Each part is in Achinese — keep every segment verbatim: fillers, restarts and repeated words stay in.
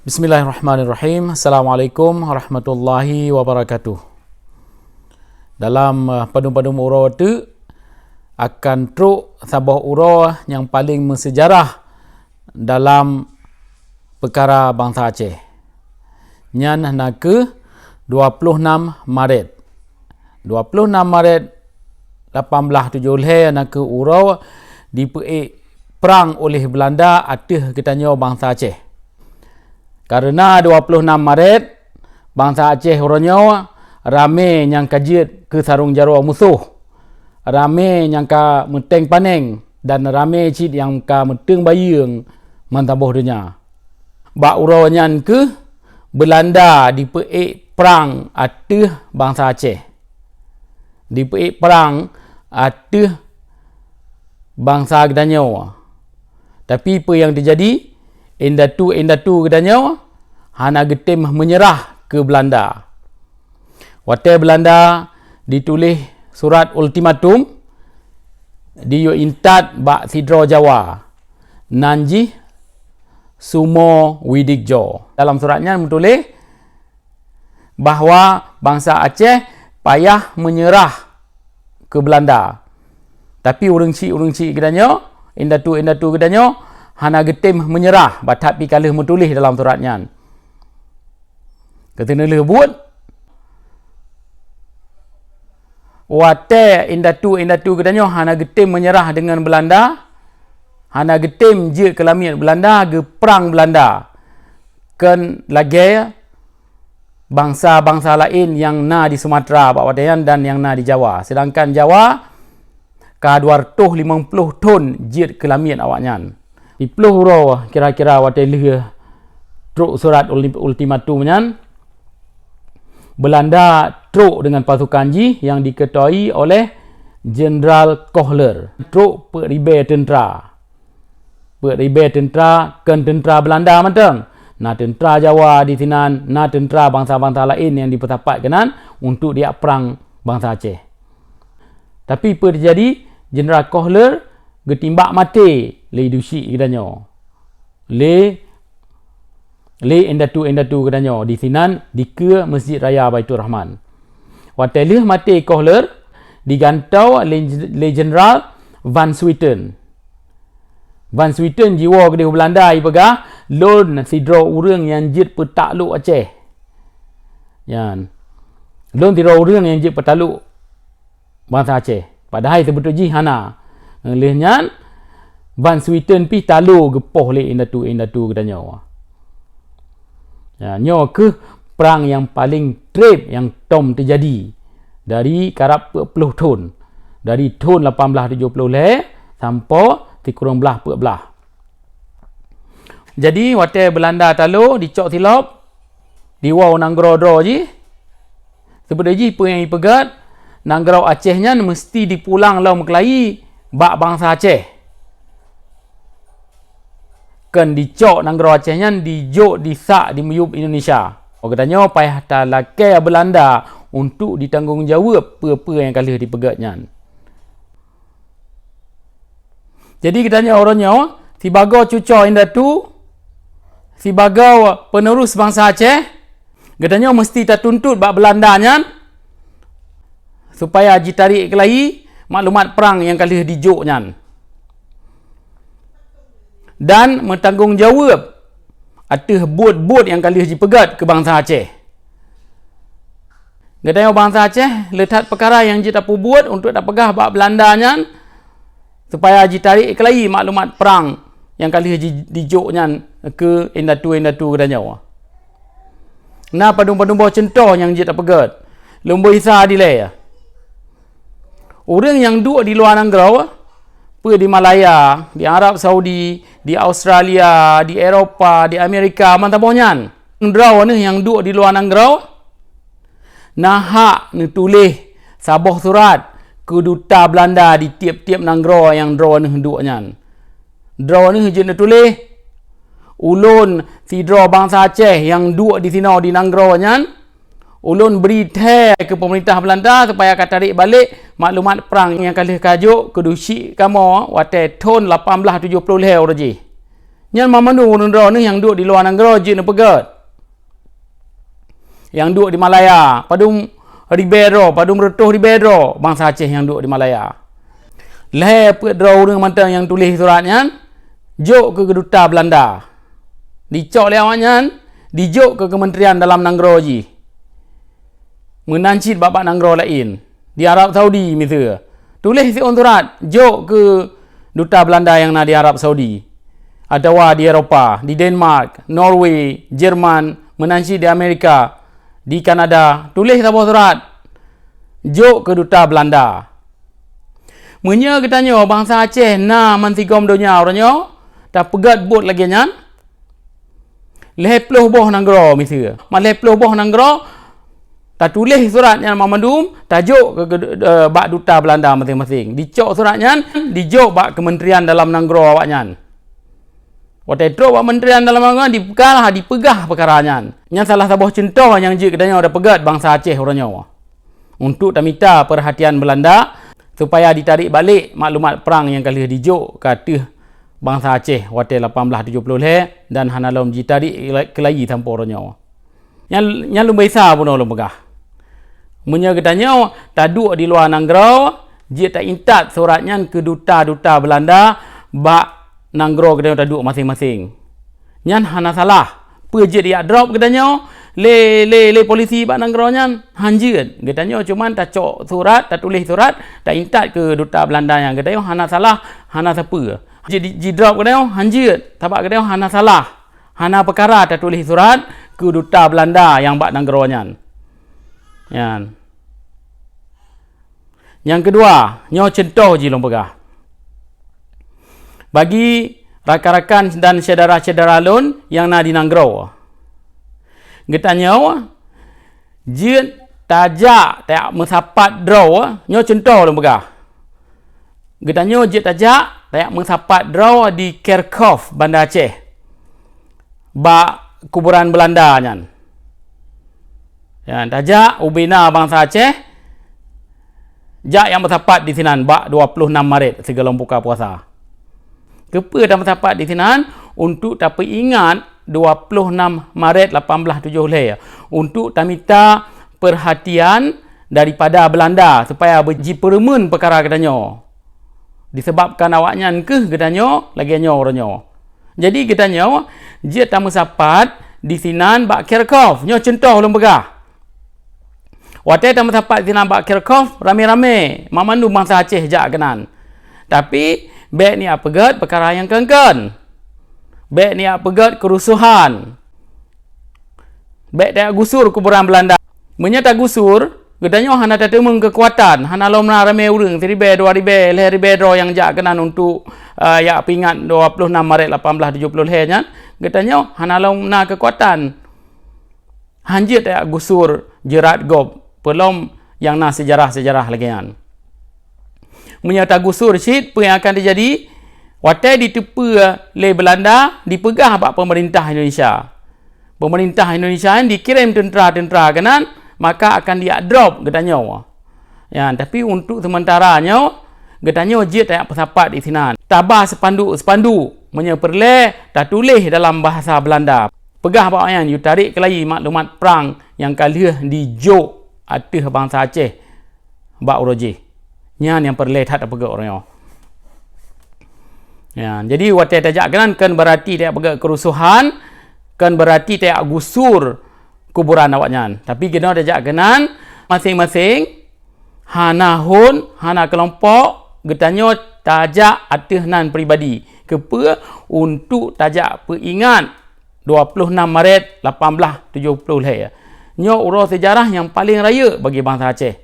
Bismillahirrahmanirrahim. Assalamualaikum warahmatullahi wabarakatuh. Dalam, eh, padum-padum uroe teuk akan trok saboh uroe nyang paleng meusejarah dalam peukara bansa Aceh. Nyan na kheueh dua ploh nam Maret. Dua ploh nam Maret lapan blaih tujoh lhèe na kheueh uroe dipeuék prang oleh Beulanda ateueh geutanyoe bansa Aceh. Kareuna dua ploh nam Maret, bansa Aceh uroe nyoe ramé nyang ka jeuet keu sarong jaroe musoh, ramé nyang ka meuteng paneng, dan ramé cit nyang ka meuteung bayeue meusaboh donya. Bak uroe nyan kheueh Beulanda dipeuék prang ateueh bansa Aceh. Dipeuék prang ateueh bansa geutanyoe. Tapi peue nyang teujadi? Indatu-indatu geutanyoe hana geutem meunyeurah keu Beulanda. Watèe Beulanda dituléh surat ultimatum, diyue intat bak sidroe Jawa, nan jih Sumo Widikjo. Dalam surat nyan meutuléh bahwa bansa Aceh payah meunyeurah keu Beulanda. Tapi ureuëng chik-ureuëng chik geutanyoe, indatu-indatu geutanyoe hana geutem meunyeurah, bak that pih ka lheueh meutuléh dalam surat nyan. Keuteuneuh lheueh buet, watèe indatu-indatu geutanyoe hana geutem meunyeurah deungon Beulanda, hana geutem jeuet keu lamiet Beulanda, geuprang Beulanda, kon lagèe bansa-bansa laén nyang na di Sumatera bak watèe nyan dan nyang na di Jawa. Seudangkan Jawa ka dua reutôh limong ploh thon jeuet keu lamiet awaknyan. Siplôh uroe kira-kira watèe lheueh trok surat ulti-, ultimatum nyan, Beulanda trok deungon pasukan jih nyang diketuai oleh Jenderal Kohler. Trok peuet ribèe teuntra. Peuet ribèe teuntra, kon teuntra Beulanda mantong. Na teuntra Jawa di sinan, na teuntra bansa-bansa laén nyang dipeusapat keunan untuk diak prang bansa Aceh. Tapi peue teujadi, Jeuneural Kohler geutimbak maté lé Idusyik geutanyoe. Lé, lé indatu-indatu geutanyoe di sinan dikeue Masjid Raya Baiturrahman. Watèe lheueh maté Kohler, digantoe lé, lé Jeuneural Van Swieten. Van Swieten jiwoe keudéh u Beulanda, jipeugah, "Lôn sidroe ureuëng nyang jeuet peutaklok Aceh." Nyan. "Lôn sidroe ureuëng nyang jeuet peutaklok bansa Aceh." Padahai seubeutôi jih hana. Lheueh nyan, Van Swieten pih talo geupoh lé indatu-indatu geutanyoe. Ya, nyoe kheueh prang nyang paleng treb nyang tom teujadi dari karab peuet ploh thon, dari thon lapan blaih tujoh ploh lhèe sampoe sikureueng blaih peuet blaih. Jadi, watèe Beulanda talo dicok silop, diwoe u nanggroe droe jih, seubeutôi jih peue nyang jipeugèt, nanggroe Aceh nyan meuseuti dipulang lom keulayi bak bansa Aceh. Kon dicok nanggroe Aceh nyan dijok disak dimiyueb Indonesia. Geutanyoe payah talakèe Beulanda untuk ditanggong jaweueb peue-peue nyang ka lheueh dipeugèt nyan. Jadi geutanyoe uroe nyoe, sibagoe cucoe indatu, sibagoe peuneurus bansa Aceh, geutanyoe meuseuti tatuntut bak Beulanda nyan supaya jitarek keulayi maklumat prang nyang ka lheueh dijok nyan. Dan meutanggong jaweueb ateueh buet-buet nyang ka lheueh jipeugèt keu bansa Aceh. Geutanyoe bansa Aceh le that peukara nyang jeuet tapeubuet untuk tapeugah bak Beulanda nyan supaya jitarek keulayi maklumat prang nyang ka lheueh ji-, dijok nyan keu indatu-indatu geutanyoe. Na padum-padum boh cuntoh nyang jeuet tapeugèt. Lôn bri sa dilèe. Ureuëng nyang duek di luwa nanggroe, peue di Malaya, di Arab Saudi, di Australia, di Eropa, di Amerika, mantong boh nyan. Droeneuh nyang duek di luwa nanggroe, na hak neutuléh saboh surat keu duta Beulanda di tieb-tieb nanggroe nyang droeneuh duek nyan. Droeneuh jeuet neutuléh, "Ulôn sidroe bansa Aceh nyang duek disinoe di nanggroe nyan, ulôn bri thèe keu peumeurintah Beulanda supaya ka tarek balek maklumat prang nyang ka lheueh ka jok keu Idusyik kamoe watèe thon lapan blaih tujoh ploh lhèe uroe jih." Nyan mamandum ureuëng droeneueh nyang duek di luwa nanggroe jeuet neupeugét. Nyang duek di Malaya, padum ribée droe, padum reutôh ribée droe bansa Aceh nyang duek di Malaya. Lhée peuet droe ureuëng mantong nyang tuléh surat nyan jok keu duta Beulanda. Dicok lé awaknyan, dijok keu Keumeunterian Dalam Nanggroe jih. Meunan cit bak-bak nanggroe laén, di Arab Saudi miseue. Tuléh siôn surat jok keu duta Beulanda nyang na di Arab Saudi, atawa di Eropa, di Denmark, Norway, Jerman, meunan cit di Amerika, di Kanada. Tuléh saboh surat jok keu duta Beulanda. Meunyoe geutanyoe bansa Aceh na bansigom donya uroe nyoe, tapeugét buet lagée nyan, lhée ploh boh nanggroe miseue. Mat lhée ploh boh nanggroe, tatuléh surat nyan mamandum, tajok keu, keu, eh, bak duta Beulanda maséng-maséng. Dicok surat nyan, dijok bak Keumeunterian Dalam Nanggroe awaknyan. Watée trok bak Keumeunterian Dalam Nanggroe, dipeugah, dipeugah peukara nyan. Nyan salah saboh cuntoh nyang jeuet geutanyoe tapeugét bansa Aceh uroe nyoe. Untuk tamita peurhatian Beulanda, supaya jitarék balek maklumat prang nyang ka lheueh dijok keu ateueh bansa Aceh watée lapan blaih tujoh ploh lhée dan hana lom jitarék keulayi sampoe uroe nyoe. Nyan, nyan lôn bisa bunoe lôn peugah. Meunyoe geutanyoe taduek di luwa nanggroe, jeuet taintat surat nyan keu duta-duta Beulanda bak nanggroe geutanyoe taduek maséng-maséng. Nyan hana salah. Peue jeuet jak drop geutanyoe lé, lé, lé polisi bak nanggroe nyan? Han jeuet. Geutanyoe cuman tacok surat, tatuléh surat, taintat keu duta Beulanda nyan. Geutanyoe hana salah, hana sapeue. Ji-, jidrop geutanyoe han jeuet, sabab geutanyoe hana salah. Hana peukara tatuléh surat keu duta Beulanda nyang bak nanggroe nyan. Nyan. Nyang keudua, nyoe cuntoh jih lôn peugah. Bagi rakan-rakan dan syedara-syedara lôn nyang na di nanggroe, geutanyoe jeuet tajak tajak meusapat droe, nyoe cuntoh lôn peugah. Geutanyoe jeuet tajak tajak meusapat droe di Kirchhof, Banda Aceh, bak kuburan Beulanda nyan. Ya, tajak ubena bansa Aceh, jak jak meusapat disinan bak dua ploh nam Maret sigohlom buka puasa. Keupeue tameusapat disinan? Untuk tapeuingat dua ploh nam Maret lapan blaih tujoh lhée, untuk tamita peurhatian daripada Beulanda supaya beujipeureumeun peukara geutanyoe. Disebabkan awaknyan kheueh geutanyoe lagée nyoe uroe nyoe. Jadi geutanyoe jeuet tameusapat disinan bak Kirchhof. Nyoe cuntoh lôn peugah. Watée tameusapat sinan bak Kirchhof, ramé-ramé mamandum bansa Aceh jak keunan. Tapi bék neujak peugét peukara nyang kon-kon. Bék neujak peugét keurusohan. Bék tajak gusur kuburan Beulanda. Meunyoe tagusur, geutanyoe hana tateumeung keukuatan, hana lom na ramé ureuëng, siribée, dua ribée, lhée ribée droe nyang jak keunan untuk, eh, jak peuingat dua ploh nam Maret lapan blaih tujoh ploh lhée nyan, geutanyoe hana lom na keukuatan. Han jeuet tajak gusur jeurat gob, peulom nyang na seujarah-seujarah lagée nyan. Meunyoe tagusur cit, peue nyang akan teujadi? Watée jiteupeue lé Beulanda, jipeugah bak peumeurintah Indonesia. Peumeurintah Indonesia nyan jikirém teuntra-teuntra keunan, maka akan jijak drop geutanyoe. Ya, tapi untuk seumeuntara nyoe, geutanyoe jeuet tajak peusapat disinan. Taba seupanduk-seupanduk, meunyoe peureulée tatuléh dalam bahasa Beulanda. Peugah bak awaknyan, yue tarék keulayi maklumat prang nyang ka lheueh jijok ateueh bansa Aceh bak uroe jih. Nyan nyang peureulée that tapeugét uroe nyoe. Ya, jadi watée tajak keunan kon beurati tajak peugét keurusohan, kon beurati tajak gusur kuburan awaknyan. Tapi keunoe tajak keunan maséng-maséng, hana hon, hana keulompok, geutanyoe tajak ateueh nan pribadi. Keupeue? Untuk tajak peuingat dua ploh nam Maret lapan blaih tujoh ploh lhée. Nyoe uroe seujarah nyang paleng rayeuk bagi bansa Aceh.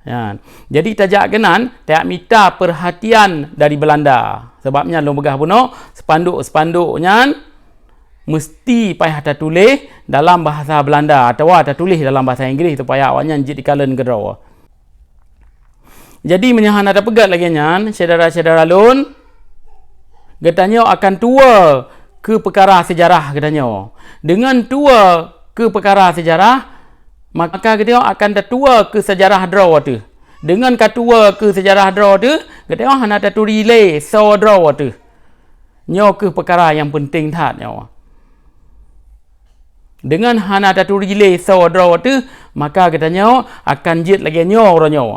Ya. Jadi tajak keunan, tajak mita peurhatian dari Beulanda. Sabab nyan lôn peugah bunoe, seupanduk-seupanduk nyan meuseuti payah tatuléh dalam bahasa Beulanda atawa tatuléh dalam bahasa Inggréh supaya awaknyan jeuet jikalon keudroe. Jadi meunyoe hana tapeugét lagée nyan, syedara-syedara lôn, geutanyoe akan tuwoe keu peukara seujarah geutanyoe. Deungon tuwoe keu peukara seujarah, maka geutanyoe akan tatuwoe keu seujarah droe teuh. Deungon ka tuwoe keu seujarah droe teuh, geutanyoe hana taturi lé soe droe teuh. Nyoe keuh peukara nyang peunteng that nyoe. Deungon hana taturi lé soe droe teuh, maka geutanyoe akan jeuet lagée nyoe uroe nyoe.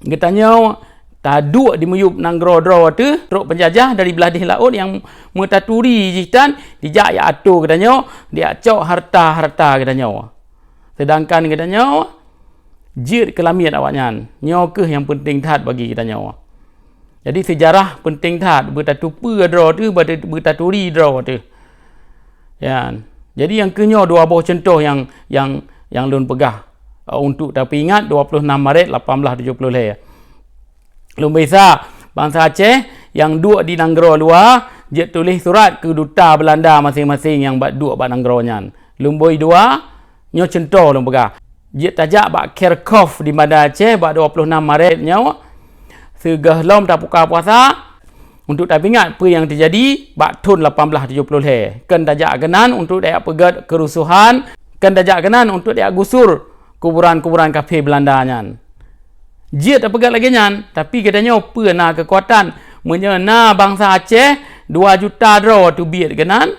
Geutanyoe taduek di miyueb nanggroe droe teuh, trok peunjajah dari blah deh laôt nyang meutaturi jih tan, dijak jak atô geutanyoe, dijak cok hareuta-hareuta geutanyoe. Seudangkan geutanyoe jeuet keu lamiet awaknyan. Nyoe keuh nyang peunteng that bagi geutanyoe. Jadi, seujarah peunteng that, beutateupeue droe teuh, beuta-, beutaturi droe teuh. Nyan. Jadi, nyang keuh nyoe dua boh cuntoh nyang, nyang, nyang lôn peugah, eh, untuk tapeuingat dua puluh enam Maret lapan belas tujuh puluh lhée. Lumboi sa, bansa Aceh nyang duek di nanggroe luwa jeuet tuléh surat keu duta Beulanda maséng-maséng nyang bak duek bak nanggroe nyan. Lumboi dua, nyoe cuntoh lôn peugah. Jeuet tajak bak Kerkhof di Banda Aceh bak dua puluh enam Maret nyoe, sigohlom tapuka puasa, untuk tapeuingat peue nyang teujadi bak thon lapan belas tujoh ploh lhée. Kon tajak keunan untuk tajak peugét keurusohan, kon tajak keunan untuk tajak gusur kuburan-kuburan kafé Beulanda nyan. Jeuet tapeugét lagée nyan, tapi geutanyoe peue na keukuatan? Meunyoe na bansa Aceh dua juta droe teubiet keunan,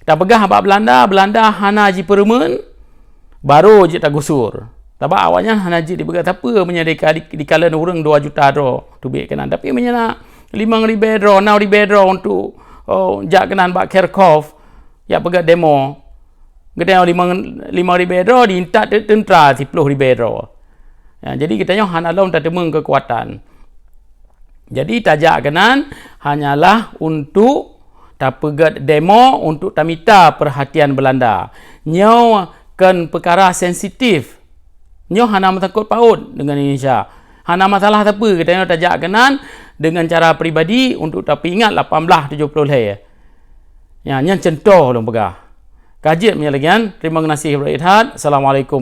tapeugah bak Beulanda, Beulanda hana jipeureumeun, barô jeuet tagusur. Sabab awaknyan hana jeuet dipeugét sapeue meunyoe dika-, di-, dikalon ureuëng dua juta droe teubiet keunan. Tapi meunyoe na limong ribée droe, nam ribée droe untuk, oh, jak keunan bak Kerkhof, jak peugét demo, geutanyoe limong, limong ribée droe diintat te-, teuntra siploh ribée droe. Ya, jadi geutanyoe hana lom tateumeung keukuatan. Jadi, tajak keunan hanyalah untuk tapeugét demo, untuk tamita peurhatian Beulanda. Nyoe kon peukara sensitif. Nyoe hana meusangkot paut deungon Indonesia. Hana masalah sapeue geutanyoe tajak keunan deungon cara pribadi untuk tapeuingat lapan belas tujoh ploh lhée. Nyan, nyan cuntoh lôn peugah. Ka jeuet meunyoe lagée nyan. Terima kasih, Ibrahim Idhat. Assalamualaikum.